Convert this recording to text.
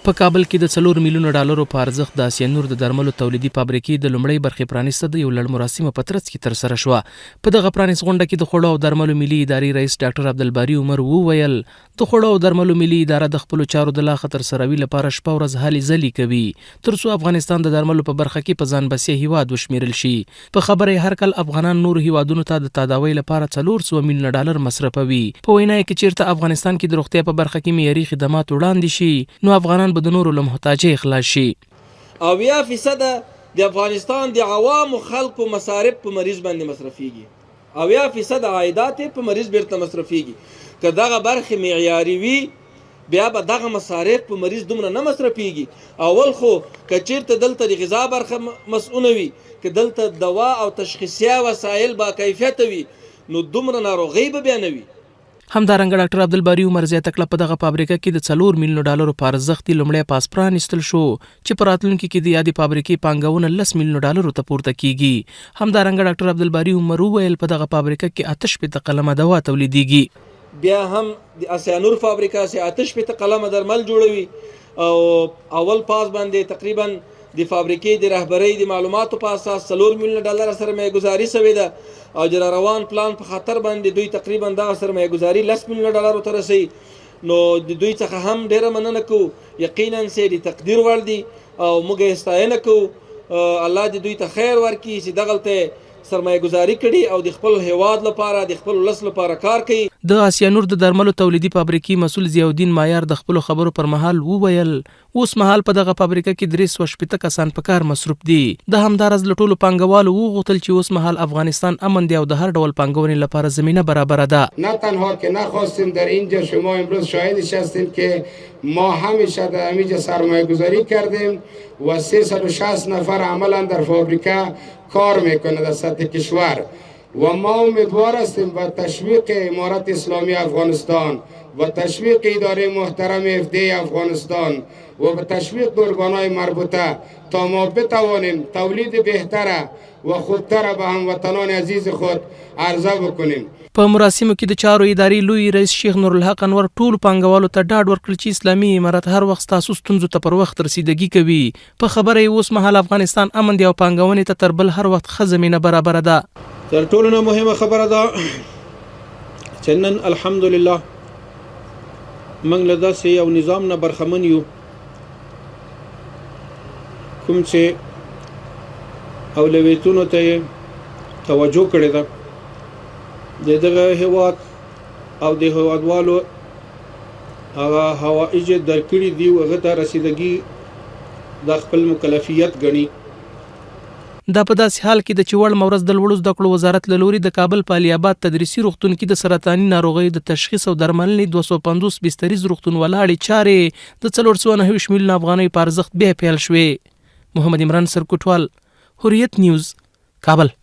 په کابل کې د څلور میلیونه ډالرو په ارزښت د اسیا نور د درملو تولیدي فابریکې د لومړۍ برخې پرانیسته د یو لړ مراسمو په ترڅ کې ترسره شوه. په دغه پرانیستغونډه کې د خوړو او درملو ملي ادارې رئیس ډاکټر عبدالباري عمر وویل، د خوړو او درملو ملي اداره د خپلو چارو د لا ښه ترسراوي لپاره شپه ورځ هلې ځلې کوي تر څو افغانستان د درملو په برخه کې په ځان بسیا هیواد وشمیرل شي. په خبره یې هر کال افغانان نورو هیوادونو ته د تداوۍ لپاره 400 میلیونه ډالر مصرفوي. په وینا یې که چیرته افغانستان کې د روغتیا په برخه کې معیاري خدمات وړاندې شي نو افغانان به د نورو له محتاجۍ خلاص شي. 70 فیصده د افغانستان د عوامو خلکو مصارف په مریض باندې مصرفیږي. 70 فیصده عایدات یې په مریض بیرته مصرفیږي. که دغه برخې معیاري وي بیا به دغه مصارف په مریض دومره نه مصرفیږي. اول خو که چیرته دلته د غذا برخه مسؤله وي، که دلته دوا او تشخیصیه وسایل با کیفیته وي، نو دومره ناروغۍ به بیا نه وي. همدارنګه ډاکټر عبدالباري عمر زیاته کړه، په دغه فابریکه کې د څلور میلیونو ډالرو په ارزښت یې لومړی پاس پرانیستل شو چې په راتلونکي کې د یادې فابریکې پانګونه لس میلیونو ډالرو ته پورته کېږي. همدارنګه ډاکټر عبدالباري عمر وویل، په دغه فابریکه کې 68 قلمه دوا تولیدېږي. بیا هم د اسیانور فابریکه چې 68 قلمه درمل جوړوي او اول پاس باندې تقریبا د فابریکې د رهبرۍ د معلوماتو په اساس 4 میلیونه ډالر سرمایه ګذاري شوې ده او د روان پلان په خاطر باندې دوی تقریبا دغه سرمایه ګذاري 10 میلیونه ډالرو ته رسوي. نو د دوی څخه هم ډیره مننه کوو، یقینا چې د تقدیر وړ دي او موږ یې ستاینه کوو. الله دې دوی ته خیر ورکړي چې دغلته سرمایه ګذاري کړي او د خپل هیواد لپاره، د خپل ولس لپاره کار کوي. د اسیا نور د درملو تولیدي فابریکې مسؤل ضیاالدین مایار د خپلو خبرو پر مهال وویل، اوس مهال په دغه فابریکه کې 360 کسان په کار مصروف دي. ده همداراز له ټولو پانګوالو وغوښتل چې اوس مهال افغانستان امن دی او د هر ډول پانګونې لپاره زمینه برابره ده. نه تنها که نخواستیم در اینجا شما امروز شاهدش هستیم که ما همیشه در همینجا سرمایه گذاری کردیم و 360 نفر عملا در فابریکه کار میکنه در سطح کشور و ما امیدوار هستیم با تشویق امارت اسلامی افغانستان و تشویق اداره محترم اف دی افغانستان و به تشویق ارگانهای مربوطه تا ما بتوانیم تولید بهتره و خوبتره به هموطنان عزیز خود عرضه بکنیم. په مراسمو کې د چارو ادارې لوی رئیس شیخ نورالحق انور ټولو پانګوالو ته ډاډ ورکړ چې اسلامي امارت هر وخت ستاسو ستونزو ته پر وخت رسیدګي کوي. په خبره یې اوس مهال افغانستان امن دی او پانګونې ته تر بل هر وخت ښه زمینه برابره ده. تر ټولو نه مهمه خبره دا چې نن الحمدلله موږ له داسې یو نظام نه برخمن یو کوم چې اولویتونو ته یې توجه کړې ده. د دغه هیواد او د هیوادوالو هغه حوائج درکړي دي او هغه ته رسیدګي د خپل مکلفیت ګڼي. دا په داسې حال کې ده چې وړمه ورځ د لوړو زده کړو وزارت له لوري د کابل په علي اباد تدریسي روغتون کې د سرطاني ناروغیو د تشخیص او درملنې 250 بستریز روغتون ولاړې چارې د 429 میلیونه افغانیو په ارزښت بیا پیل شوې. محمد عمران سرکوټوال، حریت نیوز، کابل.